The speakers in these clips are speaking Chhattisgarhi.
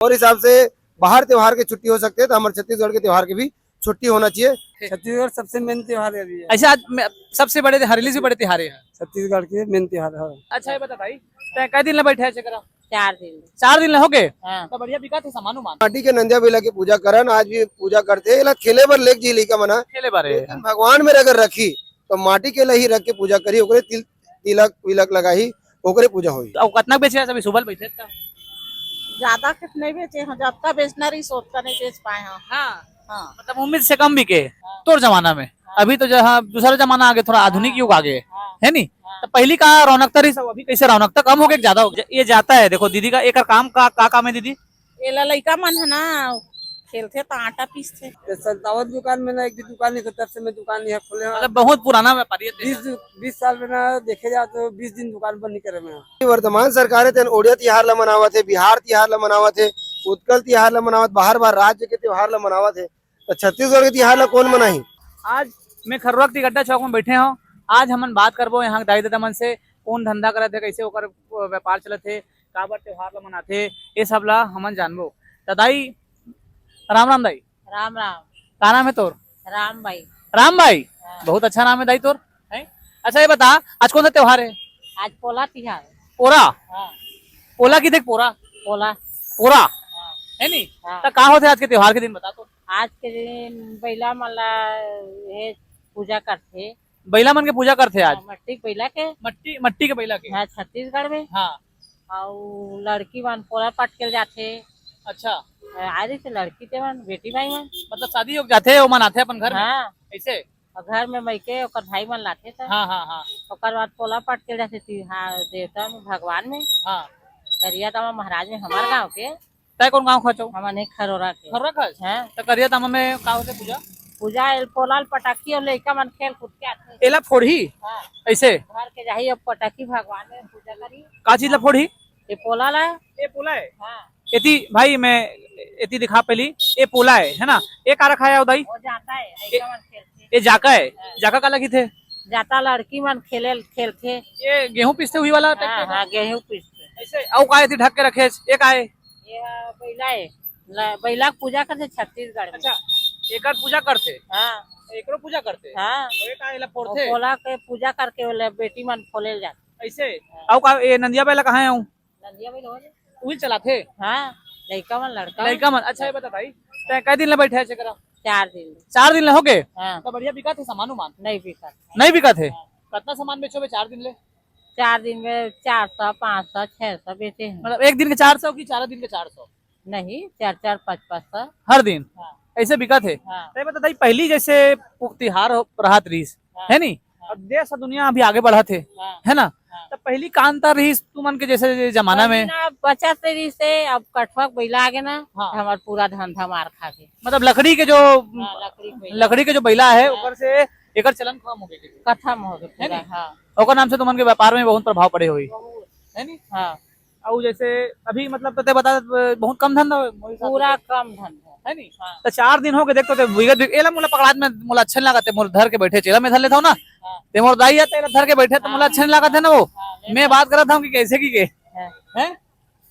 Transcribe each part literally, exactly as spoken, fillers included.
और हिसाब से बाहर त्योहार के छुट्टी हो सकते हैं, तो हमारे छत्तीसगढ़ के त्योहार के भी छुट्टी होना चाहिए। छत्तीसगढ़ सबसे मेन त्योहार है अभी। अच्छा, आज मैं, सबसे बड़े, हरेली से बड़े त्योहार है। छत्तीसगढ़ के मेन त्योहार है। अच्छा, ये बता भाई, तै कै दिन ले बैठे है चकरा? चार दिन। चार दिन ले हो गए? हाँ। तो बढ़िया बिका थे सामान उमान? माटी के नंदिया बेला के पूजा करन, आज भी पूजा करते, एला खेले बर लेके जी लइका मन ह। खेले बर है। लेकिन भगवान मेर अगर रखी, तो माटी के ला ही रख के पूजा करी, ओकरे तिल-, तिलक विलक लगाही, ओकरे पूजा होही। तो अब कतना बेचे है? अभी सुबह ले बैठे था। ज्यादा के नहीं बेचे हैं, जतका बेचना रही, ओतका नहीं बेच पाए हैं। हाँ। हाँ। मतलब उम्मीद से कम बिके। हाँ। तोर जमाना में। हाँ। अभी तो जो, हाँ, दूसरा जमाना आ गया, थोड़ा आधुनिक हाँ। युग आ गया, हाँ। है नी? हाँ। तो पहली का रौनकता रही सब, अभी कैसे रौनकता कम हो गया, ज्यादा हो गया? ये जाता है, देखो दीदी का, एक काम का, का काम है दीदी? एला लइका मन है ना, खेलथे त आटा पीसथे। ये संतावन दुकान में ना, एक भी दुकान नहीं, तब से मैं दुकान नहीं खोले हूँ। मतलब बहुत पुराना व्यापारी है तेरा। बीस, बीस साल में ना देखे जाए तो बीस दिन दुकान बंद नहीं करे मैं। वर्तमान सरकार है, तेन ओडिया तिहार ला मनावत है, बिहार तिहार ला मनावत है, उत्कल तिहार ला मनावत, बाहर बाहर राज्य के तिहार ला मनावत है, तो छत्तीसगढ़ के तिहार ला कौन मनाही? आज मैं खर्रा के तिगड्डा चौक में बैठे हूँ। आज हमन बात करबो यहाँ के दाई ददा मन से, कौन धंधा करत है, कैसे ओकर व्यापार चलत है, काबर त्योहार ला मनाथे, ये सब ला हमन जानबो। त दाई, राम राम दाई। राम राम। का नाम है तोर? राम भाई। राम भाई? हाँ। बहुत अच्छा नाम है दाई तोर। हैं? अच्छा, ये बता, आज कौन सा त्योहार है? आज पोला तिहार। पोरा? हाँ। पोला की देख, पोरा? पोला। पोरा? हाँ। है नी? हाँ। त का होथे आज के त्योहार के दिन, बता तो। आज के दिन बैला मन ला ये पूजा करथे। बैला मन के पूजा करथे आज? हाँ, मट्टी के बैला के। मट्टी, मट्टी के बैला के? हाँ, छत्तीसगढ़ में। हाँ। अउ लड़की मन पोला पटके ल जाथे। अच्छा। आ रही से लड़की ते मन, बेटी भाई मन। मतलब शादी हो जाथे, ओमन आथे अपन घर में? हाँ। ऐसे? और घर में मइके ओकर भाई मन लाथे त। हाँ, हाँ, हाँ। ओकर बाद पोला पटके ल जाथे तिहार देवता में, भगवान में। हाँ। करिया दामा महाराज में, हमार गांव के। तै कौन गाँव खाचो? हमन एक खरोरा के। खरोरा खाच? हाँ। त करिया दामा में का होथे पूजा? पूजा एल पोलाल पटाखी अउ लइका मन खेल कूद के आथे। एला फोड़ही? हाँ। ऐसे? घर के जाही अब पटाखी भगवान में पूजा करी। का चीज ला फोड़ही? ये पोला ला। ये पोला है? हाँ। एती भाई मैं एती दिखा पहली, ये पोला है, है ना? ये का रखा है उदाई? वो जाता है, लइका मन खेलथे। ये जाका है? हाँ। जाका का लगी थे? जाता लड़की मन खेले, खेलथे। ये गेहूं पीसते हुई वाला type हाँ, के? हाँ, गेहूं पीसते। ऐसे? अउ का एती ढक के रखे, ये का है? ये हा, बैला है। ल-, बैला के पूजा करथे छत्तीसगढ़ में। अच्छा, एकर पूजा करथे? हाँ। एकरो पूजा करथे? हाँ। अउ ये का एला फोड़थे? पोला के पूजा करके ओला बेटी मन फोले जाथे। ऐसे? हाँ। अउ का, ये नंदिया बैला कहाँ है? नंदिया बैला हो जाए। उही चलाथे? हाँ, लइका मन, लड़का मन। लइका मन। अच्छा, ये बता भाई, तै कै दिन ले बैठे है चकरा? चार दिन। चार दिन ले हो गए? हाँ। तो बढ़िया बिका थे सामान उमान? नहीं बिका। नहीं बिका थे? हाँ। कितना सामान बेचो बे चार दिन ले? चार दिन में चार सौ, पाँच सौ, छह सौ बेचे हैं। मतलब एक दिन के चार सौ कि चार दिन के चार सौ? नहीं, चार चार, पाँच पाँच सौ। हर दिन? हाँ। ऐसे बिका थे? हाँ। तो ये बता दाई, पहली जैसे पु-, तिहार हो, रहत रहीस, हाँ। है नी? हाँ। अब देश और दुनिया अभी आगे बढ़त है, हाँ। है ना? हाँ। तो पहली का अंतर रहीस तुमन के जैसे जमाना में? पहली ना बचत रहीस, अब कठुआ के बैला आगे ना, हाँ। हमार पूरा धंधा मार खा गए। मतलब लकड़ी के जो, हाँ, लकड़ी के बैला। लकड़ी के जो बैला है, हाँ। ओकर से एकर चलन खत्म हो गए। खत्म हो गए है पूरा, नी? हाँ। ओकर नाम से तुमन के व्यापार में बहुत प्रभाव पड़े होही। बहुत। है नी? हाँ। अउ जैसे अभी मतलब तो ते बता, बहुत कम धंधा हो, मोर हिसाब से पूरा तो। कम धंधा। है नी? हाँ। तो चार दिन हो गए, देख तो ते बिगत बिग-, एला मोला पकड़ात में मोला अच्छा नहीं लागत है, मोर धर के बैठे, चेला में धर लेता हूँ ना। हाँ। ते मोर दाई आते, एला धर के बैठे तो हाँ। मोला अच्छा नहीं लागत है ना वो। हाँ, ले मैं लो। बात करत हूँ कि कैसे की के। हाँ। हैं?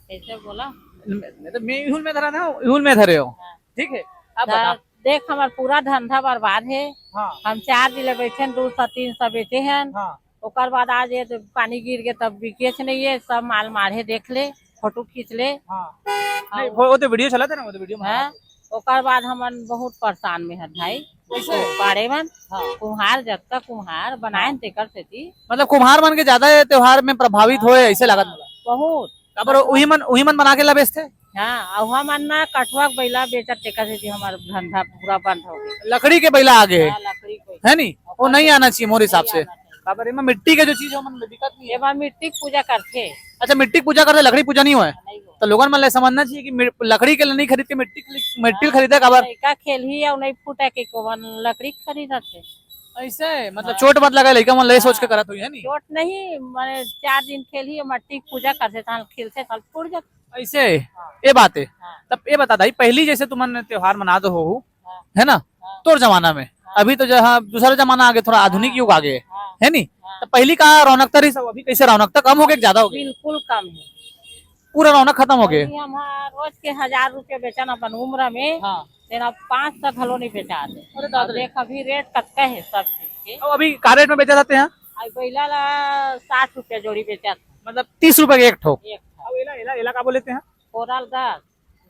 कैसे बोला? मैं तो मैं इहुल में धरा था, इहुल में धरे हो। हाँ। ठीक है, अब दा-, बता। देख, हमार पूरा धंधा बर्बाद है। हाँ। हम चार दिन ले बैठे हैं, दो सौ, तीन सौ बेचे हैं। हाँ। ओकर बाद आज ये पानी गिर गए, तब बिकेच नहीं है, सब माल माढ़े देख ले, फोटो खींच ले। हाँ। हाँ। नहीं, वो, वो तो वीडियो चला था ना, वो तो वीडियो में हाँ। आया था। ओकर बाद हमन बहुत परेशान में है भाई। कैसे? पाड़े मन, हाँ। कुम्हार, जतका कुम्हार बनाए हाँ। तेकर सेती। मतलब कुम्हार मन के ज्यादा ये त्योहार में प्रभावित हाँ। होए, ऐसे लागत मोला। बहुत। काबर उही मन, उही मन बना के ला बेचथे? हाँ, अउ हमन ना कठुआ के बैला बेचत तेकर सेती हमार धंधा पूरा बंद हो गया। लकड़ी के बैला आ गए। हाँ, लकड़ी के बैला। है नी? वो नहीं आना चाहिए मोर हिसाब से। नहीं आना चाहिए। काबर एमा मिट्टी के जो चीज है, ओमन बिकत नहीं है। एमा मिट्टी के पूजा करथे। अच्छा, मिट्टी के पूजा करथे, लकड़ी पूजा नहीं होय? नहीं होय। तो लोगन मन ले समझना चाहिए कि मि-, लकड़ी के नहीं खरीद के मिट्टी के, मिट्टी हाँ, खरीदे काबर? लइका खेलही अउ नहीं फूटे के कोवन लकड़ी खरीदत है। ऐसे है, मतलब हाँ। चोट मत लगे, लइका मन ले हाँ। सोच के करत होही, है नी? चोट नहीं, माने चार दिन खेलही, मट्टी के पूजा करथे, तहन खेलथे, तहन फूट जाथे। ऐसे है? हाँ। ये बात है। हाँ। तब ये बता दाई, पहली जैसे तुमन त्योहार मनात हो, हाँ। है ना? हाँ। तोर जमाना में। हाँ। अभी तो जो, हाँ, दूसरा जमाना आ गया, थोड़ा आधुनिक हाँ। युग आ गया, हाँ। है नी? हाँ। तो पहली का रौनकता रही सब, अभी कैसे रौनकता कम हो गया कि ज्यादा हो गया? बिल्कुल कम है। पूरा रौनक खत्म हो गए। अभी हम रोज के हजार रुपया बेचन अपन उम्र में, हाँ। तेन अब पाँच सौ घलो नहीं बेचाते। अरे दादा अब रे। देख, अभी रेट कतका है सब चीज के। अब अभी का रेट में बेचा जाते हैं? अब बैला ला साठ रुपया जोड़ी बेचा था। मतलब तीस रुपया के एक ठो। एक ठो। अब एला, एला, एला का बोले थे? कोरल दस।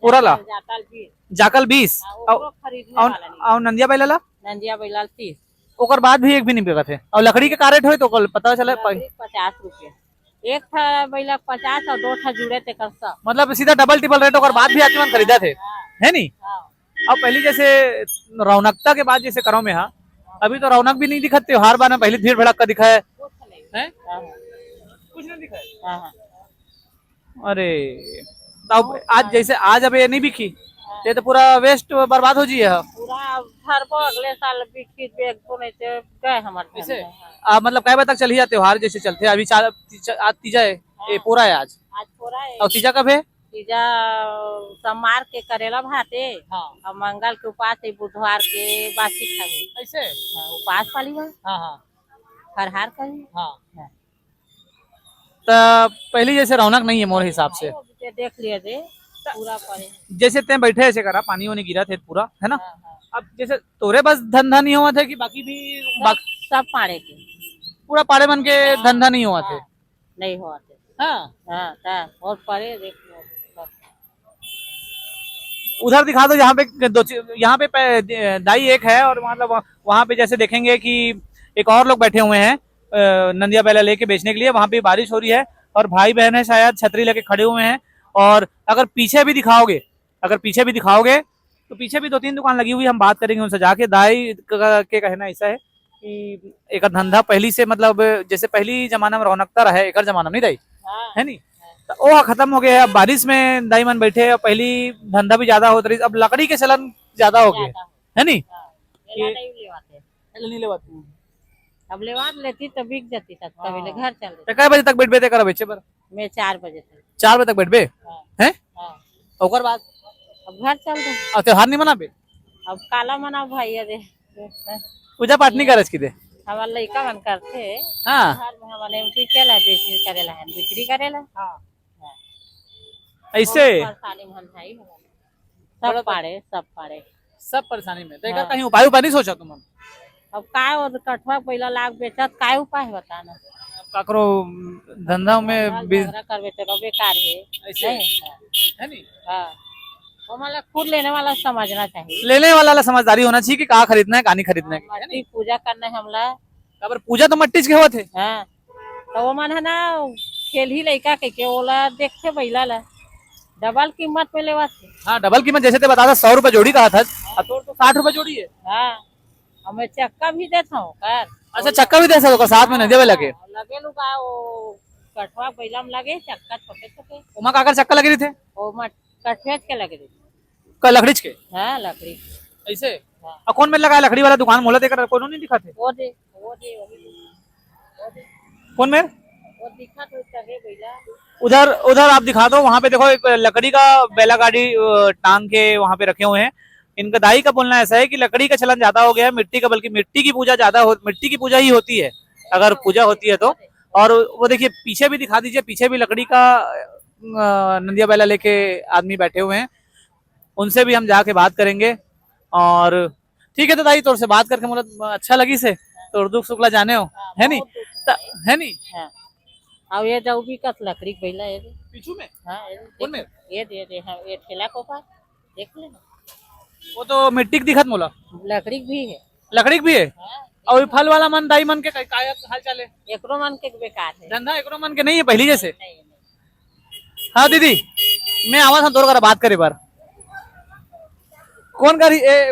कोरल ला? जाकल बीस। जाकल बीस। हाँ, और, ओकरो खरीदने और, वाला नहीं। और नंदिया बैला ला? नंदिया बैला ला तीस। ओकर बाद भी एक भी नहीं बिकत है। और लकड़ी के का रेट होय तो कल पता चले। लकड़ी पचास रुपया। एक ठा बैला पचास और दो ठा जुड़े तेकर सब। मतलब सीधा डबल टिपल रेट, ओकर बाद भी आदमी मन खरीदत हे, हाँ। है नी? हाँ। अब पहली जैसे रौनकता के बाद जैसे करो में हा, अभी तो रौनक भी नहीं दिखत, त्योहार बाना पहली भीड़ भड़क्का दिखा है। कुछ नहीं। हैं? हाँ। कुछ नहीं दिखा है। हाँ, हाँ। अरे, तो अब आज जैसे आज अब ये नहीं बिकी, हाँ। ये तो पूरा वेस्ट बर्बाद हो जी है। पूरा अब धरबो अगले साल बिकी, बेचबो नहीं तो गए हमारे ऐसे? धंधा, हाँ। आ, मतलब कै बजे तक चलिए त्योहार जैसे चलते हैं? अभी चार, तीज-, आज तीजा है, ये हाँ। पूरा है आज। आज पूरा है। और तीजा कब है? तीजा सोमवार के करेला भाते, हाँ। और मंगल के उपास है, बुधवार के बासी खाए। ऐसे? हाँ, उपास वाली बात। हाँ, हाँ। फरहार करी। हाँ। हाँ। त पहली जैसे रौनक नहीं है मोर हिसाब से। ये देख लिए दे, पूरा पड़े। जैसे तैं बैठे ऐसे करा, पानी वानी गिरा थे पूरा, है ना? हाँ, हाँ। अब जैसे तोरे बस धंधा नहीं हुआ था कि बाकी भी सब, बाक-, सब पाड़े के। पूरा पाड़े मन के हाँ, धंधा नहीं हुआ हाँ, थे। नहीं हुआ थे। हाँ। हाँ, ता, और पड़े देख लो, सब। उधर दिखा दो, यहाँ पे दो ची-, यहाँ पे पै-, दाई एक है और मतलब वहाँ पे जैसे देखेंगे कि एक और लोग बैठे हुए हैं, अ, नंदिया बैला लेके बेचने के लिए। वहाँ पे बारिश हो रही है और भाई बहन है शायद छतरी लेके खड़े हुए हैं। और अगर पीछे भी दिखाओगे, अगर पीछे भी दिखाओगे तो पीछे भी दो तीन दुकान लगी हुई, हम बात करेंगे उनसे जाके। दाई क-, के कहना ऐसा है कि एक धंधा पहली से, मतलब जैसे पहली जमाना में रौनकता रहे, एकर जमाना में नहीं दाई, हाँ। है नी? तो ओह खत्म हो गया है। अब बारिश में दाई मन बैठे, अब पहली धंधा भी ज्यादा होत रही, अब लकड़ी के चलन ज्यादा हो गया, ज्यादा हो। है नी? हाँ। मेला ये नहीं लेवाते। पहले नहीं लेवाते। अब लेवा लेती तो बिक जाती तक, तभी ले हाँ। घर चल देती। तो कै बजे तक बैठबे ते करा बेचे बर? मैं चार बजे तक। चार बजे तक बैठबे? हाँ। हैं? हाँ। ओकर बाद? अब घर चल दे। अब त्योहार नहीं मनाबे? अब काला मनाओ भाई, अरे। पूजा पाठ नहीं करस कि दे? हमार लइका मन करथे। हाँ। घर में हमन एमटी केला बिक्री करेला है, बिक्री करेला। हाँ। हाँ। ऐसे? बहुत परेशानी में हम भाई हमन। सब बड़ा पाड़े, सब पाड़े। सब परेशानी में। तो एकर हाँ। कहीं उपाय, उपाय नहीं सोचा तुमन? अब काय, वो कठवा पहिला लाग बेचत, काय उपाय है बता ना? काकरो धंधा में झगड़ा, बिज- झगड़ा करबे तो बेकार है। ऐसे? नहीं? है नहीं? हाँ। वो मतलब खुद लेने वाला समझना चाहिए। लेने वाला ला समझदारी होना चाहिए कि का खरीदना है, का नहीं खरीदना है। हाँ, मट्टी पूजा करना है हमला। काबर पूजा तो मट्टी के होत है। हाँ। तो वो मन है ना, खेलही लइका कहिके ओला देखथे बैला ला, डबल कीमत में लेवत हे। हाँ, डबल कीमत, जैसे ते बता था, सौ रुपए जोड़ी कहा था, अब तोर तो साठ रुपए जोड़ी है। हाँ, और मैं चक्का भी देता हूँ कर। अच्छा, चक्का भी दे सकते हो, साथ में नहीं देवे लगे। हाँ, लगे लुगा वो कठवा बैला में लगे चक्का छोटे छोटे। ओमा काकर चक्का लगे रहिथे? वो मट-, कठवेच के लगे रहिथे। का लकड़ीच के? हाँ, लकड़ी। ऐसे? हाँ। और कौन मेर लगाए लकड़ी वाला दुकान? मोला देकर कोनो नहीं दिखा थे। वो दे, वो दे, वही दे। वो दे। कौन मेर? वो दिखा तो चढ़े बैला। उधर, उधर आप दिखा दो, वहाँ पे देखो एक लकड़ी का बैला गाड़ी, अ, टांग के वहाँ पे रखे हुए हैं। इनका दाई का बोलना ऐसा है कि लकड़ी का चलन ज्यादा हो गया है, मिट्टी का, बल्कि मिट्टी की पूजा ज्यादा हो, मिट्टी की पूजा ही होती है अगर पूजा होती है तो। और वो देखिए पीछे भी दिखा दीजिए, पीछे भी लकड़ी का, अ, नंदिया बैला लेके आदमी बैठे हुए हैं, उनसे भी हम जाके बात करेंगे। और ठीक है, तो दाई, तोर से बात करके मोला अच्छा लगी से, तोर दुख सुख ला जाने हो, है नी? बहुत दुख त-, है। है नी? हाँ। अब ये जाऊ भी कस लकड़ी के बैला है रे। पीछू में? हाँ, ये कौन देख, में? ये दे दे, हाँ, ये ठेला को पास, देख ले ना। वो तो मिट्टी के दिखत मोला। लकड़ी के भी है। लकड़ी के भी है? हाँ। और ये फल वाला मन, दाई मन के का, का हाल चाल है? एकरो मन के बेकार है। धंधा एकरो मन के नहीं है पहली जैसे? नहीं, नहीं। हाँ दीदी, मैं आवा था तोर करा बात करे बर। कौन करी ए,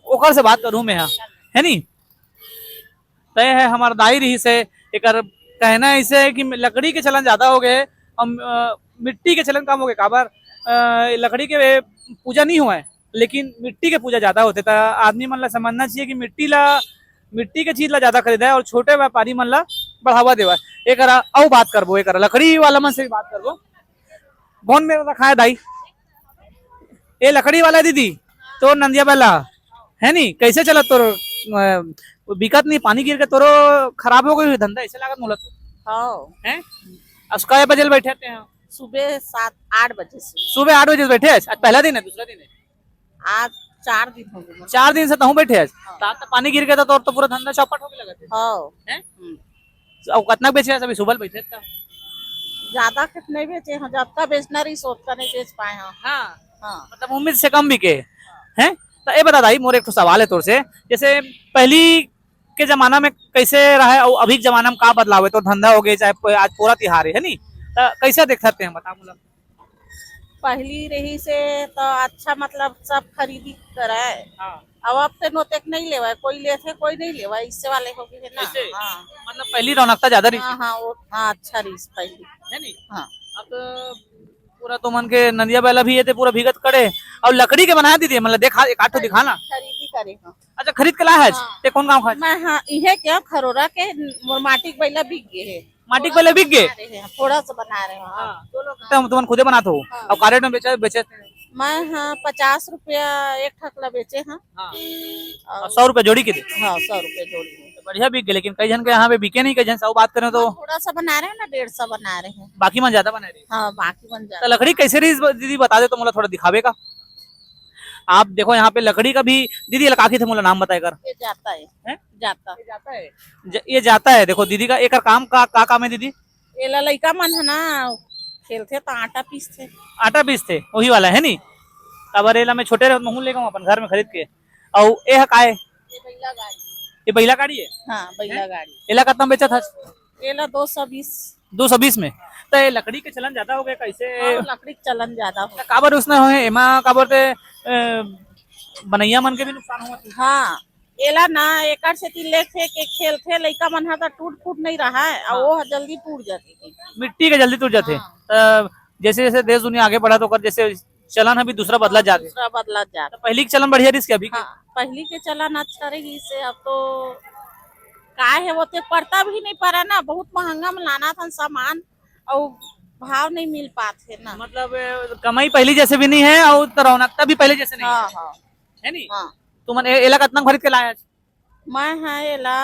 ओकर से बात करूँ मैं, हाँ, है नी? तय है हमार दाई रही से, एकर कहना ऐसे है कि लकड़ी के चलन ज्यादा हो गए, हम, अ, मिट्टी के चलन कम हो गए। काबर, अ, लकड़ी के पूजा नहीं हुआ है, लेकिन मिट्टी के पूजा ज्यादा होते, त आदमी मन ला समझना चाहिए कि मिट्टी ला, मिट्टी के चीज ला ज्यादा खरीदा है और छोटे व्यापारी मन ला बढ़ावा देवा है। एकरा अउ बात करबो, एकरा लकड़ी वाला मन से भी बात करबो। कौन मेर रखा है दाई? ए लकड़ी वाला दीदी, तोर नंदिया बैला, है नी? कैसे चलत तोर, अ, बिकत नहीं, पानी गिर के तोरो खराब हो गई धंधा, ऐसे लागत मोला तो। हाँ। हैं? असकाय बजल बैठे थे यहाँ। सुबह सात आठ बजे से। सुबह आठ बजे से बैठे हस? आज पहला दिन है, दूसरा दिन है? आज चार दिन हो गए। चार दिन से तहूँ बैठे हस? हाँ। तो आज तो पानी गिर गया था, तो, तो पूरा धंधा चौपट होके लगा था। हाँ। हैं? हम्म। अब कितना बेचे हस अभी सुबह बैठे था? ज्यादा कुछ नहीं बेचे हैं, जब का बेचना रही, सोच का नहीं बेच पाए हैं। हाँ। हाँ। मतलब उम्मीद से कम बिके हैं? तो ये बता दाई, मोर एक ठो सवाल है तोर से, जैसे पहली के जमाना में कैसे रहा है और अभी के जमाना में का बदलाव है? तो धंधा हो गया, चाहे प-, आज पोरा तिहार है, है नी? तो कैसे देख सकते हैं, बता मोला। पहली रही से तो अच्छा, मतलब सब खरीदी करे। हाँ। अब, अब ते नोतेक नहीं लेवा है, कोई लेथे, कोई नहीं लेवा है, इससे वाले हो गए है ना। ऐसे? हाँ। मतलब पहली रौनकता ज्यादा रही हाँ, थी। हाँ, वो, हाँ, अच्छा रही पहली। है नी? हाँ। अब तो पूरा तुमन के नंदिया बैला भी ये थे, पूरा भीगत खड़े। और लकड़ी के बनाया दीदी, मतलब देखा, एक आध ठो दिखा ना। खरीदी करे हाँ। अच्छा, खरीद के लाया है? हाँ। ते कौन गाँव का? मैं हाँ, इहे क्या खरोरा के मोर माटी के बैला बिक गए है। माटी के बैला बिक गए? बना रहे हैं, थोड़ा सा बना रहे हैं, हाँ। हाँ, तो लोग तुम, तुमन खुदे बनात हो? हाँ। और का रेट में बेचे, बेचे? मैं हाँ, पचास रुपया एक ठकला बेचे हाँ। हाँ। और और सौ रुपया जोड़ी के दे? हाँ, सौ रुपया जोड़ी में। तो बढ़िया बिक गए, लेकिन कई जन के यहाँ पे बिके नहीं, कई जन सौ बात करें तो। हाँ, थोड़ा सा बना रहे हैं ना, डेढ़ सौ बना रहे हैं। बाकी मन ज्यादा बना रहे हैं। हाँ, बाकी मन तो ज्यादा। लकड़ी कैसे रही इस बार दीदी, बता दे तो मोला थोड़ा दिखावे का। आप देखो यहाँ पे लकड़ी का भी, दीदी, ये का कहिथे, मोला नाम बताए कर। ये जाता है। हैं? जाता। ये जाता है। ज-, ये जाता है। देखो दीदी का, एकर काम का, का काम है दीदी? एला लइका मन है ना, खेलथे तो आटा पीसथे। आटा पीसथे, वही वाला है नी? काबर एला मैं छोटे रहे, महूँ ले गऊँ अपन घर में खरीद के। अउ ए ह का ए? ये बैला गाड़ी। ये बैला गाड़ी है? हाँ, बैला हैं? गाड़ी। एला कतना बेचत हस? एला दो सौ बीस। दो सौ बीस में? तो ये लकड़ी के चलन ज्यादा हो गया, कैसे? हाँ, लकड़ी के चलन ज्यादा हो तो गया। काबर उसने होए, एमा काबर ते, अ, बनैया मन के भी नुकसान होवत हे। हाँ, एला ना एकर सेती लेथे के खेलथे लइका मन ह, त टूट फूट नहीं रहा है, अउ हाँ। वो ह जल्दी टूट जाथे। मिट्टी के जल्दी टूट जाथे। हाँ। त जैसे जैसे देश दुनिया आगे बढ़त, ओकर जैसे चलन ह भी दूसरा बदलत हाँ, जाथे। दूसरा बदलत जाथे। त पहिली के चलन बढ़िया रहिस के अभी के? हाँ, पहिली के चलन अच्छा रहिस हे, अब तो का है, वो ते पड़ता भी नहीं पड़ा ना, बहुत महंगा में लाना था सामान, अउ भाव नहीं मिल पात हे ना। मतलब, ए, कमाई पहिली जैसे भी नहीं है अउ त रौनकता भी पहिली जैसे नहीं हाँ, है। हाँ। है नी? हाँ। तुमन ए-, एला कतना खरीद के लाए हस? मैं हाँ एला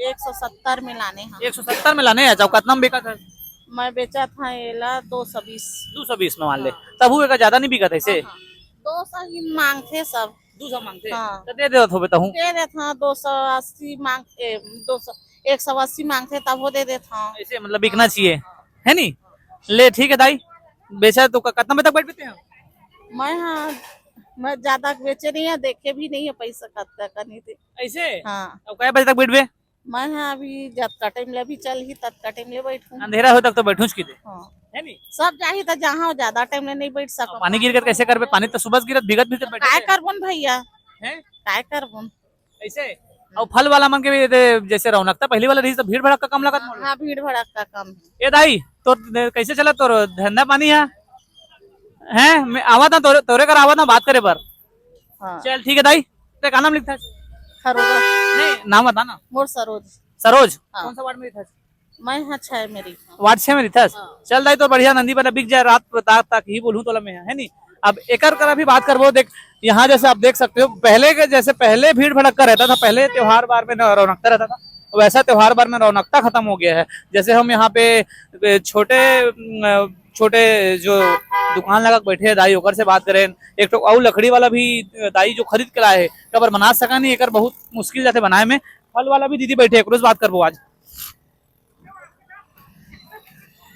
एक सौ सत्तर में लाने हाँ। एक सौ सत्तर में लाने हस, अउ कतना में बेचत हस? मैं बेचत हाँ एला दो सौ बीस। दो सौ बीस में मान ले। हाँ। तभू एकर ज्यादा नहीं बिकत हे से? हाँ, हाँ। दो सौ ही मांगथे सब। दो सौ मांगथे? हाँ। तो दे देवत होबे तहूँ? दे देत हाँ, दो सौ अस्सी मांग, ए, दो सौ, एक सौ अस्सी मांगथे तब वो दे देत हाँ। ऐसे मतलब बिकना चाहिए, है नी? ले ठीक है दाई, बेचा तो क-, कितना बजे तक बैठ पाते हैं? मैं हाँ, मैं ज्यादा बेचे नहीं है, देखे भी नहीं है पैसा कब तक नहीं थे। ऐसे? हाँ। अब कै बजे तक बैठबे? मैं हाँ अभी जतका टाइम ले अभी चल ही ततका टाइम ले बैठूँ। अंधेरा हो तक तो बैठूँ की दे। हाँ। है नी? सब जाही तो जहाँ हो ज्यादा टाइम ले नहीं बैठ सकूँ। पानी गिर कर कैसे करबे? पानी तो सुबह से गिरत, भीगत भीगत बैठे काय थे। करबन भैया? हैं? काय करबन? ऐसे? और फल वाला मन के भी दे, जैसे रौनकता पहली वाला रही तो भीड़ भड़क का कम लगत मोला। हाँ, भीड़ भड़क का कम। ए दाई, तो कैसे चलत तोर धंधा पानी है? हैं? मैं आवत ना तोरे, तोरे कर आवत ना बात करे बर। हाँ। चल ठीक है दाई, ते का नाम लिखता है? खरोगा। नहीं, नाम बता ना। मोर सरोज। सरोज? हाँ। कौन सा वार्ड में लिखता है? मैं हाँ छह में रहिथंव। वार्ड छह में रहिथस? हाँ। चल दाई, तो बढ़िया नंदी बना बिक जाए, रात रात तक ही बोलूँ तोला मैं, है नी? अब एकर कर अभी बात करबो, देख, यहाँ जैसे आप देख सकते हो, पहले के जैसे पहले भीड़ भड़क्का रहता था, पहले त्योहार बार में न-, रौनकता रहता था, वैसा त्योहार बार में रौनकता खत्म हो गया है। जैसे हम यहाँ पे, ए, छोटे, अम, छोटे जो दुकान लगा के बैठे हैं दाई, ओकर से बात करें, एक ठो अउ लकड़ी वाला भी दाई जो खरीद के लाए है, काबर बना सका नहीं, एकर बहुत मुश्किल जाथे बनाए में। फल वाला भी दीदी बैठे, एकरो से बात करबो आज।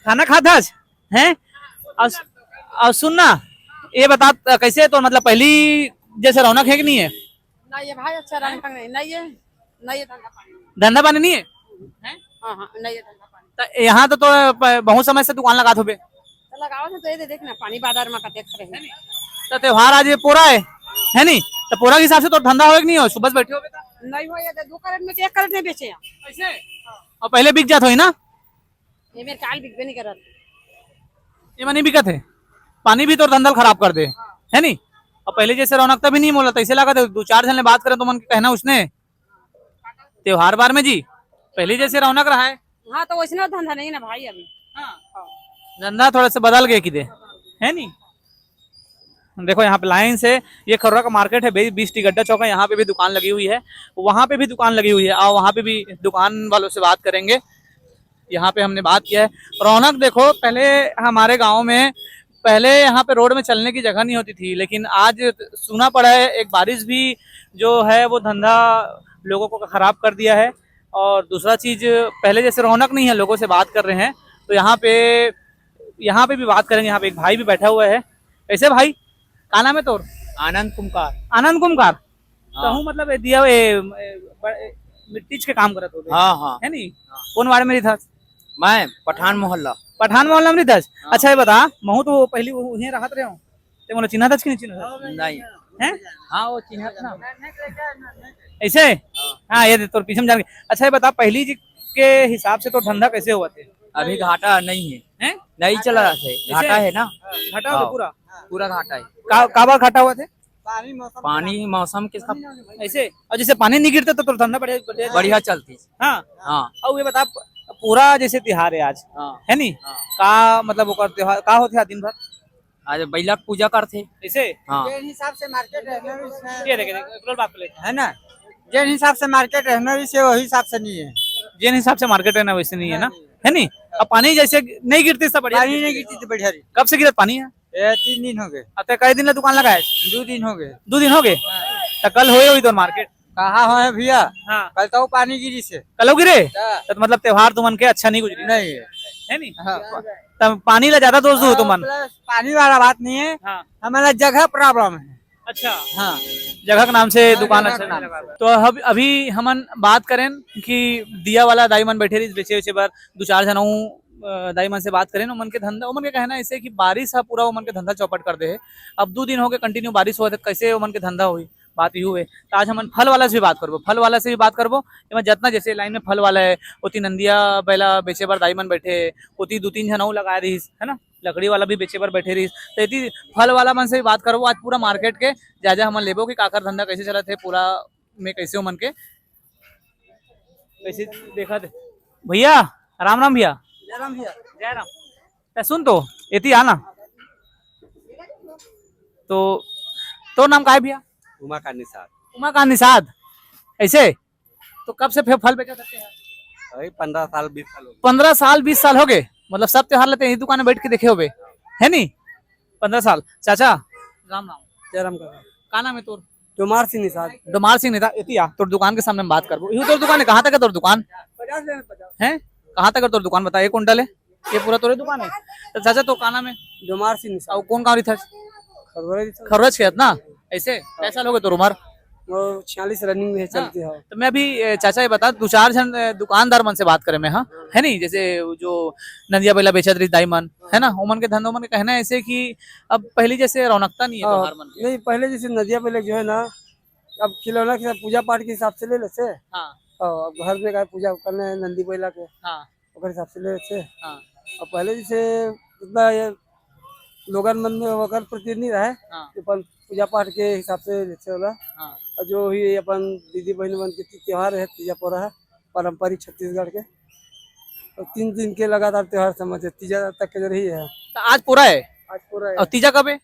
खाना खात हस? हैं? और, और सुन ना, ये बता, त-, कैसे तो मतलब पहली जैसे रौनक है कि नहीं है? नहीं है भाई, अच्छा रौनक नहीं, नहीं है, नहीं है धंधा पानी। धंधा पानी नहीं है? हैं? हाँ, हाँ, नहीं है धंधा पानी। तो यहाँ तो, तो प-, बहुत समय से दुकान लगात होबे। तो लगावत है तो ये दे देख ना, पानी बाजार में कते खड़े हैं। तो त्योहार आज ये पोरा है, है नी? तो पोरा के हिसाब से तो धंधा होए कि नहीं हो? सुबह से बैठे होबे तो? नहीं हो, ये तो दो कैरेट में से एक कैरेट नहीं बेचे हैं। ऐसे? और पहले बिक जात होई ना? ये मेरे काल बिकबे नहीं करत। ये मनी बिकत है, पानी भी तोर धंधल खराब कर दे, है नी? और पहले जैसे रौनकता भी नहीं मोला, तैसे लागत है, दो चार जन ले बात करें तो मन के कहना उसने, त्योहार बार में जी, पहले जैसे रौनक रहा है। हाँ, तो वैसने धंधा नहीं ना भाई अभी। हाँ। हाँ। धंधा थोड़ा सा बदल गया कि दे, है नी? देखो यहाँ पे लाइन से, ये खर्रा का मार्केट है, बी-, बीस टी गड्ढा चौक है, यहाँ पे भी दुकान लगी हुई है, वहाँ पे भी दुकान लगी हुई है, और वहाँ पे भी दुकान वालों से बात करेंगे। यहाँ पे हमने बात किया है। रौनक देखो, पहले हमारे गांव में, पहले यहाँ पे रोड में चलने की जगह नहीं होती थी, लेकिन आज सुना पड़ा है एक बारिश भी जो है वो धंधा लोगों को खराब कर दिया है। और दूसरा चीज, पहले जैसे रौनक नहीं है, लोगों से बात कर रहे हैं तो यहाँ पे, यहाँ पे भी बात करेंगे। यहाँ पे एक भाई भी बैठा हुआ है। कैसे भाई, का नाम है तोर? आनंद कुमकार। आनंद कुमकार। हाँ। तहूँ मतलब ए दिया ए, ए, ब- ए, मिट्टीच के काम करत होगे। हाँ, हाँ। है नी? हाँ। कौन वार्ड में रहिथस? मैं पठान मोहल्ला। पठान मोहल्ला में रहिथस? हाँ। अच्छा, ये बता, महूँ तो पहली वो उहें रहत रहे हूँ, ते मोला चिन्हत हस कि नहीं चिन्हत हस? नहीं। हैं? हाँ, वो चिन्हत ना। ऐसे? हाँ। हाँ, ये दे, तोर पीछे में जान के। अच्छा, ये बता, पहली जी के हिसाब से तो धंधा कैसे हुआ थे? अभी घाटा नहीं है। हैं? नहीं चला रहा है, ऐसे? घाटा है ना। घाटा हो गया हाँ। पूरा? पूरा घाटा है। का, काबर घाटा हुआ थे? पानी मौसम पानी खराब। मौसम के सब ऐसे? और जैसे पानी नहीं गिरता तो, तो धंधा बढ़िया, बढ़िया बढ़िया चलती। हाँ। हाँ। और ये बता, पूरा जैसे तिहार है आज, हाँ। है नी? हाँ। का मतलब ओकर त्योहार का होथे आज दिन भर? आज बैला के पूजा करथे। ऐसे? हाँ। जेन हिसाब से मार्केट रहना भी है। ये देखे, देखे, एक बात कर लेते हैं। है ना? जेन हिसाब से मार्केट रहना भी से वही हिसाब से नहीं है। जेन हिसाब से मार्केट रहना वैसे नहीं है ना? नहीं। है नी? अब पानी जैसे नहीं गिरती सब बढ़िया पानी रही। नहीं गिरती तो बढ़िया रही। कब से गिरत पानी है? ये तीन दिन हो गए। अब ते कई दिन ले दुकान लगाए? दो दिन हो गए। दो दिन हो गए? हाँ। तो कल होए हुई तो मार्केट? कहाँ होए भैया? हाँ। कल तो पानी गिरी से। कल हो गिरे? हाँ। तो मतलब त्योहार तुमन के अच्छा नहीं गुजरी? नहीं। है नी? हाँ। तब पानी ला ज्यादा दोष दो हाँ, तुमन। प्लस पानी वाला बात नहीं है। हाँ। हमारा जगह प्रॉब्लम है। अच्छा। हाँ। जगह के नाम से हाँ, दुकान जगह अच्छा के नहीं नाम लगा। से। तो अब अभी हमन बात करें कि दिया वाला दाई मन बैठे रहिस बेचे, बेचे बर दो चार झन अउ, अ, दाई मन से बात करें, ओमन के धंधा, ओमन के कहना ऐसे कि बारिश ह पूरा ओमन के धंधा चौपट कर दे हे। अब दो दिन हो गए कंटिन्यू बारिश होवत हे, कैसे ओमन के धंधा होही? बात यू हे। तो आज हमन फल वाला से भी बात करबो, फल वाला से भी बात करबो। एमा जितना जैसे लाइन में फल वाला है, ओती नंदिया बैला बेचे बर दाई मन बैठे हे, ओती दो तीन झन अउ लगा रहिस, है ना, लकड़ी वाला भी बेचे बर बैठे रहिस। तो एती फल वाला मन से भी बात करबो। आज पूरा मार्केट के जायजा हमन लेबो कि काकर धंधा कैसे चलत हे, पूरा में कैसे ओमन के कैसे देखत हे। भैया, राम राम भैया। जय राम भैया। जय राम। ए, सुन तो, एती आना। तो तोर नाम का है भैया? उमाकांत निषाद। उमाकांत निषाद। ऐसे? तो कब से फे-, फल बेचत हस? वही पन्द्रह साल, बीस साल हो गए। पन्द्रह साल, बीस साल हो गए? मतलब सब त्योहार ल ते यही दुकान में बैठ के देखे होबे, है नी? पन्द्रह साल। चाचा, राम राम। जय राम काका। का नाम है तोर? डोमार सिंह निषाद। डोमार सिंह निषाद, एती आ, तोर दुकान के सामने हम बात करबो। यू तोर दुकान है, कहाँ तक है तोर दुकान? पचास है, पचास। हैं? कहाँ तक है तोर दुकान? बता, एक कुंटल है? ये पूरा तोरे दुकान है? तो चाचा, तो का नाम है? डोमार सिंह निषाद। और कौन गाँव रहिथस? खरवरा रहिथस। खरवरा खेत ना? ऐसे? कै साल हो गए तोर उमर? वो छियालीस रनिंग में है, हाँ। चलती है। तो मैं अभी, ए, चाचा, ये बता, दो चार झन, ए, दुकानदार मन से बात करे मैं, हाँ? है नी? जैसे वो जो नंदिया बैला बेचत रहिस दाई मन, है ना? ओमन के धंधो मन के कहना है ऐसे कि अब पहली जैसे रौनकता नहीं है हाँ, त्योहार मन के। नहीं, पहले जैसे नंदिया बैला जो है ना, अब खिलौना के साथ पूजा पाठ के हिसाब से ले लेथे। हाँ। हाँ, अब घर में का पूजा करना है नंदी बैला के, हाँ। ओकर हिसाब से ले लेथे। हाँ। अब पहले जैसे उतना ये लोगन मन में ओकर प्रति नहीं रहे, हाँ। अपन पूजा पाठ के हिसाब से लेथे ओला। हाँ। और जो भी अपन दीदी बहन मन के ती-, त्योहार है, तीजा पोरा है, पारंपरिक छत्तीसगढ़ के, तो तीन दिन के लगातार त्योहार समझ है, तीजा तक के रही है। तो आज पोरा है? आज पोरा है। और तीजा कब है?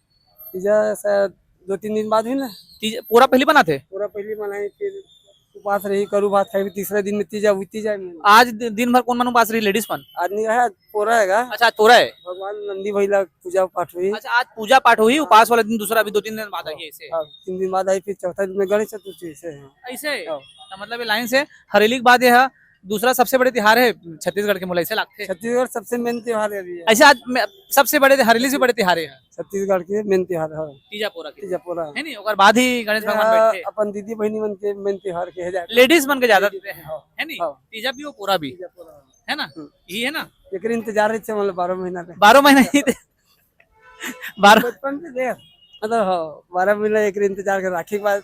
तीजा शायद दो तीन दिन बाद हुई ना। तीज, पोरा पहली बनाथे? पोरा पहली बनाई, फिर उपास रही, करू भात खाई, फिर तीसरा दिन में तीजा हुई, तीजा में। आज दि-, दिन भर कौन मन उपास रही, लेडीज मन? आज नहीं है, आज पोरा हैगा। अच्छा, आज पोरा है। भगवान नंदी भैला पूजा पाठ हुई। अच्छा, आज पूजा पाठ हुई, उपास वाला दिन दूसरा, अभी दो तीन दिन बाद हाँ, आइए इसे। हाँ, तीन दिन बाद आई, फिर चौथा दिन में गणेश चतुर्थी, ऐसे है। ऐसे? हाँ। तो मतलब ये लाइन से हरेली के बाद ये है, दूसरा सबसे बड़े तिहार है छत्तीसगढ़ के, मोला ऐसे लागथे। छत्तीसगढ़ सबसे मेन त्योहार है अभी ये। ऐसे आज में सबसे बड़े, हरेली से बड़े तिहार है। छत्तीसगढ़ के मेन त्योहार है। तीजा पोरा के। तीजा पोरा। है नी? ओकर बाद ही गणेश भगवान ये बैठे। अपन दीदी बहिनी मन के मेन त्योहार के है जाके। लेडीज मन के ज्यादा लेडीज, देते हैं, हाँ, है नी? हाँ। तीजा भी हो, पोरा भी। तीजा पोरा। है ना? हम्म। यही है ना? एकर इंतजार रहिथे मतलब बारह महीना ले। बारह महीना ही दे-, बारह बचपन से देख, मतलब, हाँ, बारह महीना एकर इंतजार कर, राखी के बाद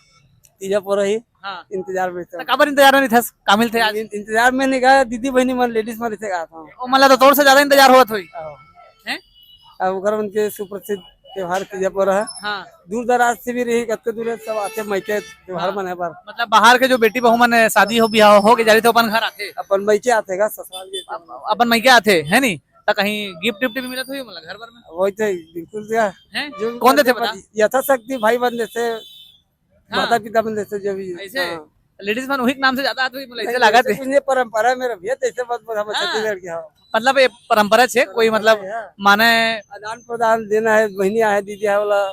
तीजा पोरा ही हाँ। इंतजार में तो थे। काबर इंतजार में नहीं था? का मिलथे आज? इन-, इंतजार में नहीं कहा, दीदी बहिनी मन, लेडीज मन इसे कहा था। ओ, मतलब तो तोर से ज्यादा इंतजार होत होई। हाँ। हैं? अब ओकर मन के सुप्रसिद्ध त्योहार तीजा पोरा है। हाँ। दूर दराज से भी रही, कतको दूर है, सब आते मायके त्योहार हाँ। मनाए बर। मतलब बाहर के जो बेटी बहू मन शादी हो, बिहाव हो के जा रही थे, अपन घर आथे। अपन मायके आथे का, ससुराल के। अप-, अपन मायके आथे, है नी? त कहीं गिफ्ट विफ्ट भी मिलत होही, मतलब घर भर में? वही तो, बिल्कुल दिया। हैं? जो कौन देथे बता? यथाशक्ति भाई बहन देथे, हाँ। माता पिता मन देथे, जो भी। ऐसे? हाँ। लेडीज मन उही के नाम से जादा आथे, मोला ऐसे नहीं, लागत ऐसे हे। कुछ नहीं, परंपरा में रहिए, तो ऐसे बात बोल, हम हाँ। छत्तीसगढ़ के, हाँ। मतलब ये परंपरा छे, कोई मतलब परंपरा है। माने आदान प्रदान देना है, बहनी आहे, दीदी आहे वाला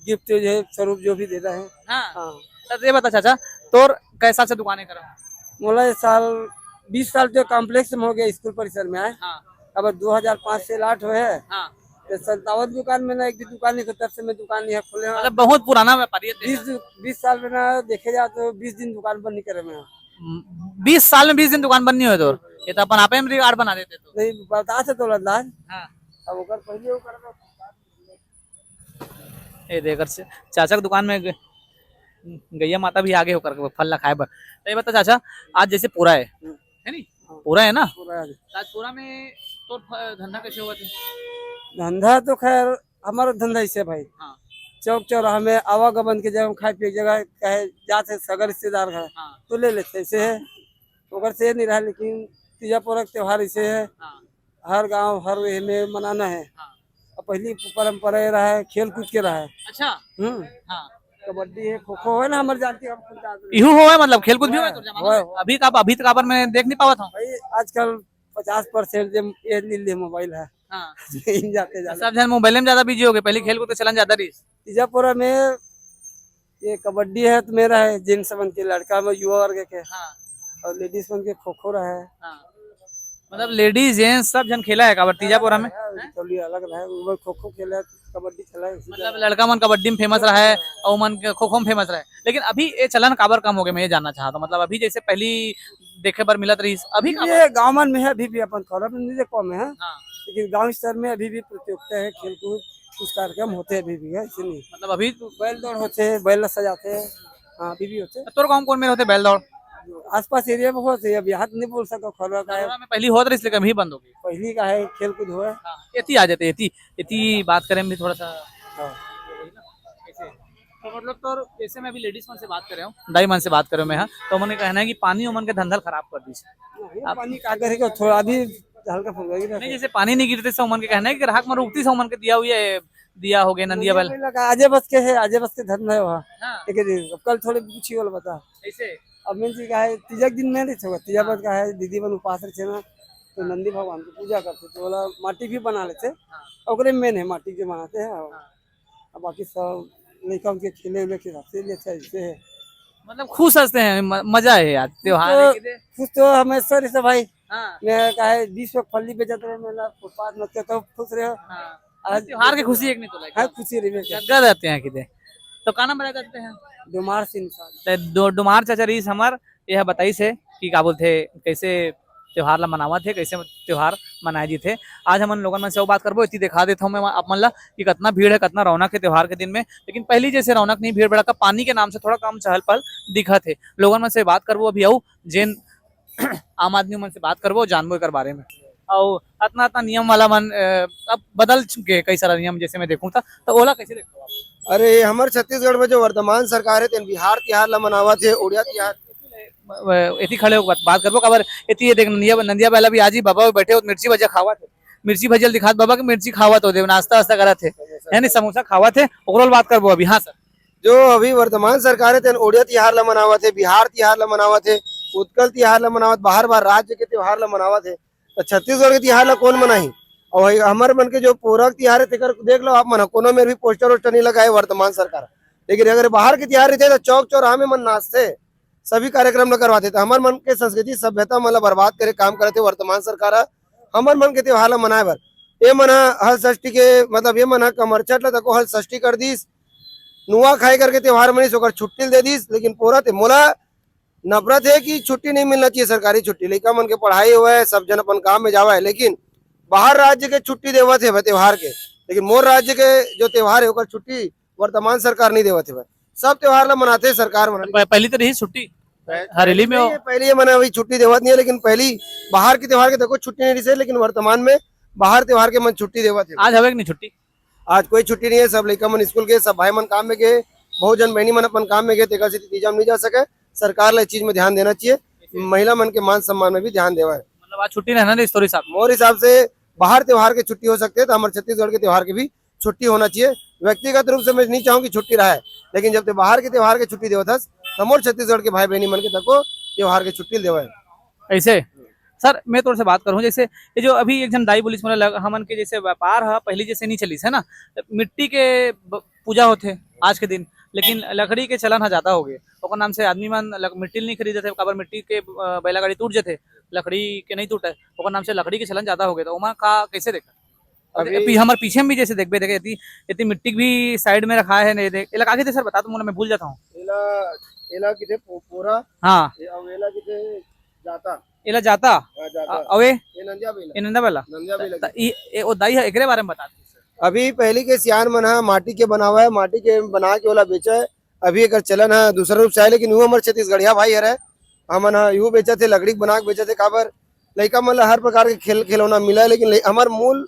गिफ्ट जो है, स्वरूप जो भी देना है। हाँ। हाँ। तो ये बता चाचा, तोर कै साल से दुकान हे करा? मोला ये साल, बीस साल तो कॉम्प्लेक्स में हो गया, स्कूल परिसर में आए। हाँ। अब दो हज़ार पाँच से लाट हुए है। हाँ। तो संतावन दुकान में ना, एक भी दुकान नहीं, तब से मैं दुकान नहीं खोले हूँ। मतलब बहुत पुराना व्यापारी है तेरा। बीस, बीस साल में ना देखे जाए तो बीस दिन दुकान बंद नहीं करे मैं। हम्म, बीस साल में बीस दिन दुकान बंद नहीं हुए तोर? ये तो अपन आपे में रिकॉर्ड बना देते तो। नहीं, बता से तो अंदाज। हाँ। अब ओकर पहले ओकर ए दे, एकर से चाचा के दुकान में ग-, गैया माता भी आगे होकर के फल ला खाए बर। तो ये बता चाचा, आज जैसे पूरा है, हम्म। है नी? हाँ। पूरा है ना? पूरा है। तो आज पूरा में तोर फ-, धंधा कैसे हुआ थे? धंधा तो खैर, हमारा धंधा ऐसे भाई। हाँ। चौक चौराहा में आवागमन के जगह, खाए पिए के जगह, कहे जाते सगा रिश्तेदार घर, हाँ। तो ले लेते, ऐसे है। ओकर से नहीं रहा, लेकिन तीजा पोरा के त्योहार ऐसे है। हाँ। हर गांव, हर एह में मनाना है। हाँ। अब पहली परंपरा ये रहा है, खेल कूद के रहा है। अच्छा। हम्म। हाँ। कबड्डी है, खो खो है ना, हमारे जानती हम खुद जानते हैं। इहू होवे, मतलब खेल कूद भी होवे होवे, तोर जमाना होवे, में? होवे। अभी का, अभी तक काबर मैं देख नहीं पावत हूँ। भाई, आजकल पचास परसेंट जे ये लीले मोबाइल है। हाँ। यही जाते ज्यादा। सब जन मोबाइल में ज्यादा बिजी हो गए, पहले खेल कूद के चलन ज्यादा रही। तीजापुरा में ये कबड्डी है तो मेरा है, जेंट्स मन के, लड़का में युवा वर्ग के, हाँ। और लेडीज मन के खो खो रहा है। हाँ। मतलब लेडीज जेंट्स सब जन खेला है काबर तीजापुरा में? हाँ, थोड़ी अलग रहा है, वो खो खो खेला है, कबड्डी खेला है, इसी मतलब तरह। लड़का मन कबड्डी में फेमस रहा है और मन के खो खो में फेमस रहा है, लेकिन अभी ये चलन काबर कम हो गया, मैं ये जानना चाहता हूँ। मतलब अभी जैसे पहली देखे बर मिलत रही, अभी अभी काबर? ये गाँव मन में है, अभी भी अपन थोड़ा भी नहीं कम है, हाँ। लेकिन गाँव स्तर में अभी भी प्रतियोगिता है, खेल कूद, कुछ कार्यक्रम होते हैं अभी भी, है, ऐसे नहीं। मतलब अभी तो बैल दौड़ होते हैं, बैल सजाते हैं, हाँ, अभी भी होते हैं। तोर गाँव कौन में होते बैल दौड़? आसपास एरिया में होते हैं, अभी हाथ नहीं बोल सका, खरवा का है। खरवा में पहली होत रही, इसलिए कभी बंद हो गई। पहली का है, खेल कूद हुआ है। हाँ, एती आ जाते, एती, एती बात करें भी थोड़ा सा। हाँ। ऐसे। तो मतलब तोर जैसे मैं अभी लेडीज मन से बात कर रहा हूँ, दाई मन से बात कर रहा हूँ मैं, हाँ, तो उमन के कहना है कि पानी उमन के धंधल खराब कर दी। नहीं, आप पानी का करेगा, थोड़ा अभी हल्का फुल्का गिरा नहीं, था। जैसे पानी नहीं गिरते से उमन के कहना है कि ग्राहक मन रुकती से उमन के दिया हुआ है, दिया हो गए नंदिया बैल। नंदिया बैल का आजे बस के है, आजे बस के धंधा है वहाँ। हाँ। ठीक है जी, अब कल थोड़े पूछी वाला बता। ऐसे? अब मेन चीज का है, तीजा के दिन में नहीं होगा, तीजा हाँ। बस का है, दीदी मन उपास रहे ना, तो हाँ। नंदी भगवान की पूजा करते, तो वाला माटी भी बना लेते, हाँ। ओकरे मेन है, माटी के बनाते हैं। हाँ। अब बाकी सब लड़का उनके खेले उले के हिसाब से लेते हैं, ऐसे है। मतलब खुश हंसते हैं, म-, मजा है यार, त्योहार है तो कि दे? खुश तो हमेशा रहे सब भाई। हाँ। मैं का है, बीस वक्त फली बेचत रहे, मेला फुटपाथ में तो खुश रहे। हाँ। आज त्योहार के खुशी एक नहीं तो लगे। हाँ, खुशी रही बेटा। जग्गा रहते हैं कि दे। तो का नाम बड़ा करते हैं? डुमार सिंह साहब। ते दो, डुमार चाचा रहीस हमर, ये बताइस हे कि का बोलथे, कैसे त्योहार ला मनावत हे, कैसे त्योहार मनाए जीथे। आज हमन लोगन मन से वो बात करबो, इतनी दिखा देता हूँ मैं आप मन ला कि कितना भीड़ है, कितना रौनक है त्योहार के दिन में। लेकिन पहली जैसे रौनक नहीं, भीड़ भड़का पानी के नाम से थोड़ा कम चहल पहल दिखत है। लोगन मन से बात करबो अभी, अउ जेन आम आदमी मन से बात करबो, जानबो एकर बारे में। अउ अतना अतना नियम वाला मन, अ, अब बदल चुके हैं कई सारा नियम, जैसे मैं देखूं था, तो ओला कैसे देखते हो आप? अरे, हमर छत्तीसगढ़ में जो वर्तमान सरकार है, तेन बिहार तिहार ला मनावत है, उड़िया तिहार। अ, एती खड़े होकर बात, बात करबो, काबर एती ये देख, नंदिया, नंदिया बैला भी आज ही बाबा बैठे हो, मिर्ची भजिया खावत है, मिर्ची भजिया दिखात बाबा के मिर्ची खावत हो, देव नाश्ता वास्ता करत है, है नहीं, समोसा खावत है, ओकरो बात करबो अभी। हाँ सर। जो अभी वर्तमान सरकार है, तेन उड़िया तिहार ला मनावत है, बिहार तिहार ला मनावत है, उत्कल तिहार ला मनावत, बाहर बाहर राज्य के त्योहार ला मनावत है, तो छत्तीसगढ़ के तिहार ला कौन मनाही? और वही हमर मन के जो पोरक तिहार है, तेकर देख लो आप मन, कोनो में भी पोस्टर वोस्टर नहीं लगाए वर्तमान सरकार। लेकिन अगर बाहर के तिहार रहते, तो चौक चौराहा में मन नाचते, सभी कार्यक्रम ल करवाते, तो हमर मन के संस्कृति सभ्यता मन ला बर्बाद करे काम करते वर्तमान सरकार ह। हमर मन के त्योहार ला मनाए बर ये मन ह हल षष्ठी के, मतलब ये मन ह कमरछठ ला तको हल षष्ठी कर दीस, नुआ खाई करके त्योहार मनीस, ओकर छुट्टी दे दीस, लेकिन पोरत हे। मोला नफरत है कि छुट्टी नहीं मिलना चाहिए, सरकारी छुट्टी। लइका मन के पढ़ाई होवय, सब जन अपन काम में जावय, लेकिन बाहर राज्य के छुट्टी देवत हे भाई त्योहार के, लेकिन मोर राज्य के जो त्योहार है ओकर छुट्टी वर्तमान सरकार नहीं देवत हे भाई। सब त्योहार ला मनाते सरकार मना। प-, पहली तो रही छुट्टी हरेली में हो। पहले ये मना वही छुट्टी देवत नहीं है, लेकिन पहली बाहर के त्योहार के देखो छुट्टी नहीं रही, लेकिन वर्तमान में बाहर त्योहार के मन छुट्टी देवत हे। आज हवे कि नहीं छुट्टी? आज कोई छुट्टी नहीं है, सब लइका मन स्कूल गए, सब भाई मन काम में गए, बहुत जन बहनी मन अपन काम में गए, तेकर से तीजा में नहीं जा सके। सरकार ला इस चीज में ध्यान देना चाहिए, महिला मन के मान सम्मान में भी ध्यान देवा है। मतलब आज छुट्टी रहना नहीं, स्टोरी साहब। मोर हिसाब से बाहर त्योहार के छुट्टी हो सकते हैं, तो हमारे छत्तीसगढ़ के त्योहार के भी छुट्टी होना चाहिए। व्यक्तिगत रूप से मैं नहीं चाहूँ कि छुट्टी रहे, लेकिन जब ते बाहर के त्योहार के छुट्टी देवत हस, समोर छत्तीसगढ़ के भाई बहनी मन के तको त्योहार के छुट्टी देवय। ऐसे सर, मैं तोर से बात करूं, जैसे ये जो अभी एक झन दाई बोलिस मोला लग-, हमन के जैसे व्यापार ह पहली जैसे नहीं चलिस है ना, मिट्टी के ब-, पूजा होथे आज के दिन, लेकिन लकड़ी के चलन ह ज्यादा हो गए। ओकर नाम से आदमी मन लक-, मिट्टी नहीं खरीदत हे, काबर मिट्टी के, अ, बैला गाड़ी टूट जथे, लकड़ी के नहीं टूटे, ओकर नाम से लकड़ी के चलन ज्यादा हो गए। तो ओमा का कैसे देखा? अभी अभी हमर पीछे में भी जैसे देखबे, देखे इतनी, इतनी मिट्टी भी साइड में रखा है, नहीं देख, एला का कहिथे सर, बता तो मोला, मैं भूल जाता हूँ। एला, एला किथे पो-, पोरा। हाँ। ए, अउ एला किथे जाता। एला जाता? हाँ, जाता। अ-, अवे? ये नंदिया बेला। ये नंदिया बेला? नंदिया बेला त के। ई, ए, ओ दाई ह, एकरे बारे में बता दे सर। अभी पहली के सियान मन ह माटी के बनावा है, माटी के बना के ओला बेचा है। अभी एकर चलन ह दूसरा रूप से आए, लेकिन वो हमर छत्तीसगढ़िया भाई हरे, हमन ह इहू बेचत हे, लकड़ी के बना के बेचत हे। काबर लइका मन ल हर प्रकार के खेल खिलौना मिला है, लेकिन ले-, हमर मूल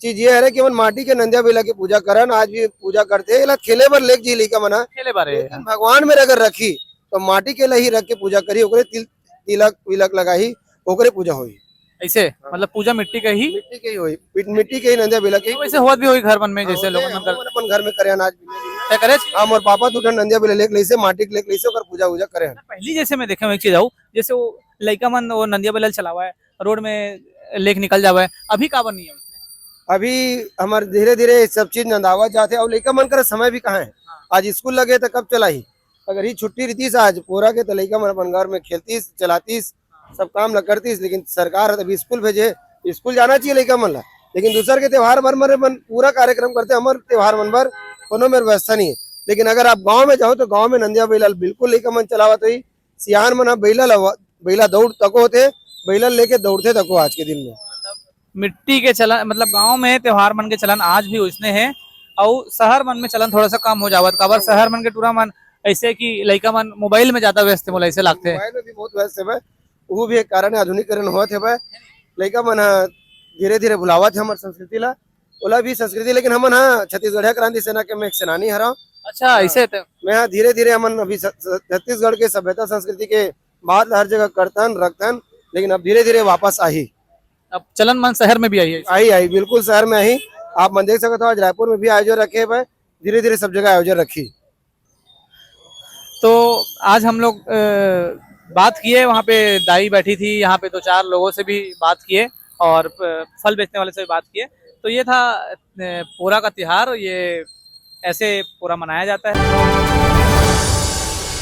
चीज ये हरे कि हमन माटी के नंदिया बेला के पूजा करन, आज भी पूजा करथे। एला खेले बर लेके जी लइका मन ह, खेले बारे लेकिन भगवान में अगर रखी तो माटी के ला ही रख के पूजा करी, ओकरे तिल-, तिलक विलक लगाही, ओकरे पूजा होही। ऐसे हाँ। मतलब पूजा मिट्टी के ही? मिट्टी के ही होही, मिट-, मिट्टी के ही नंदिया बेला के ही तो वैसे पूजा। होत भी होई घर मन में, हाँ, जैसे होथे, लोगन मन हम कर अपन घर में करे अनाज बिने बिने। क्या करे? हाँ, मोर पापा दू ठन नंदिया बेला लेके लइसे, माटी के लेके लइसे, ओकर पूजा उजा करे हन। पहली जैसे मैं देखे हूँ एक चीज आऊ, जैसे वो लइका मन वो नंदिया बेला चलावा है, रोड में लेके निकल जावा है, अभी काबर नहीं है उसमें? अभी हमर धीरे धीरे सब चीज नंदावा जाथे, अउ लइका मन कर समय भी कहाँ है? हाँ। आज स्कूल लगे तो कब चलाही? अगर ही छुट्टी रहतीस आज पोरा के, तो लइका मन अपन घर में खेलतीस, चलातीस, सब काम ला करतीस, लेकिन सरकार ह अभी स्कूल भेजे, स्कूल जाना चाहिए लइका मन ला, लेकिन दूसर के त्योहार मन में अपन पूरा कार्यक्रम करथे, हमर त्योहार मन बर कोनो मेर व्यवस्था नहीं है। लेकिन अगर आप गांव में जाओ तो गांव में नंदिया बैला बिल्कुल लइका मन चलावत होही, सियान मन ह बैला ला, बैला दौड़ तको होथे, बैला लेके दौड़थे तको आज के दिन में। मिट्टी के चलन, मतलब गांव में त्योहार मन के चलन आज भी ओइसने हे, अउ शहर मन में चलन थोड़ा सा कम हो जावत। काबर शहर मन के टूरा मन ऐसे कि लइका मन मोबाइल में ज्यादा व्यस्त हे, मोला ऐसे लागथे। मोबाइल में भी बहुत व्यस्त हे भाई, वो भी एक कारण है, आधुनिकीकरण होत हे भाई। लइका मन ह धीरे-धीरे भुलावत हे हमर संस्कृति ला, ओला भी संस्कृति, लेकिन हमन ह छत्तीसगढ़िया क्रांति सेना के मैं एक सेनानी हरव। अच्छा, ऐसे तो। मैं ह धीरे-धीरे हमन अभी स-, स-, छत्तीसगढ़ के सभ्यता संस्कृति के बात ला हर जगह करथन, रखथन, लेकिन अब धीरे-धीरे वापस आही। अब चलन मन शहर में भी आई है। आई, आई, बिल्कुल शहर में आई। आप मन देख सकत हो, आज रायपुर में भी आयोजन रखे हे, धीरे-धीरे सब जगह आयोजन रखी। तो आज हम लोग, अ, बात किए, वहाँ पे दाई बैठी थी, यहाँ पे दो चार लोगों से भी बात किए और, अ, फल बेचने वाले से भी बात किए। तो ये था, अ, पोरा का त्योहार, ये ऐसे पोरा मनाया जाता है।